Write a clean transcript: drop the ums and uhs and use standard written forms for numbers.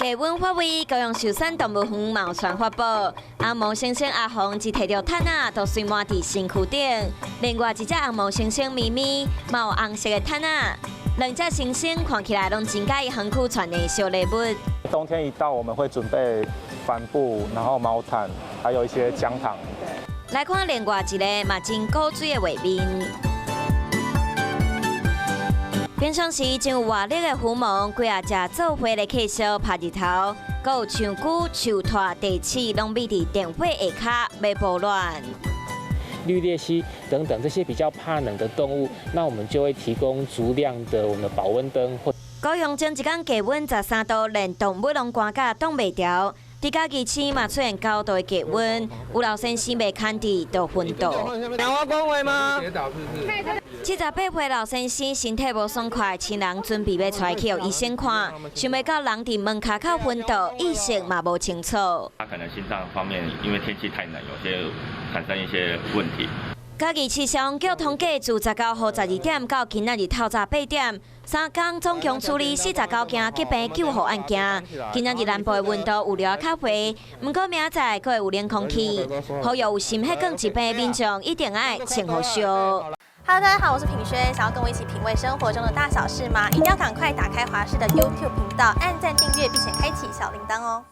低溫發威，高雄壽山動物園嘛有傳法寶。紅毛猩猩阿紅一提著毯仔，就隨瞞佇身軀頂。另外一隻紅毛猩猩咪咪，嘛有紅色的毯仔。兩隻猩猩看起來攏真佮意園區傳的小禮物。冬天一到，我們會準備帆布，然後毛毯，還有一些薑糖。來看另外一個嘛真古錐的畫面。平常時真有活力的狐獴，幾仔隻做伙來客燒曬日頭，閣有樹龜、樹豌、地鼠，攏覕佇電火下跤欲保暖。綠鬣蜥等等這些比較怕冷的動物，那我們就會提供足量的我們的保溫燈或。高雄前一工低溫13度，連動物攏寒甲擋袂牢。佇嘉義市嘛出現9度的低溫，有老先生袂堪佇就昏倒。聽我講話嗎？78歲老先生身體無爽快，親人準備欲帶去予醫生看，想袂到人佇門跤口昏倒，意識嘛無清楚。他可能心臟方面，因為天氣太冷，有些產生一些問題。嘉義市消防局統計，自19號12點到今仔日透早8點，3工總共處理49件急病救護案件。今仔日南部的溫度有略較回，毋過明仔載閣會有冷空氣，呼籲有心血管疾病的民眾一定愛穿予燒。 Hello，大家好，我是品軒，想要跟我一起品味生活中的大小事嗎？一定要趕快打開華視的 YouTube 頻道，按讚訂閱，並且開啟小鈴鐺哦。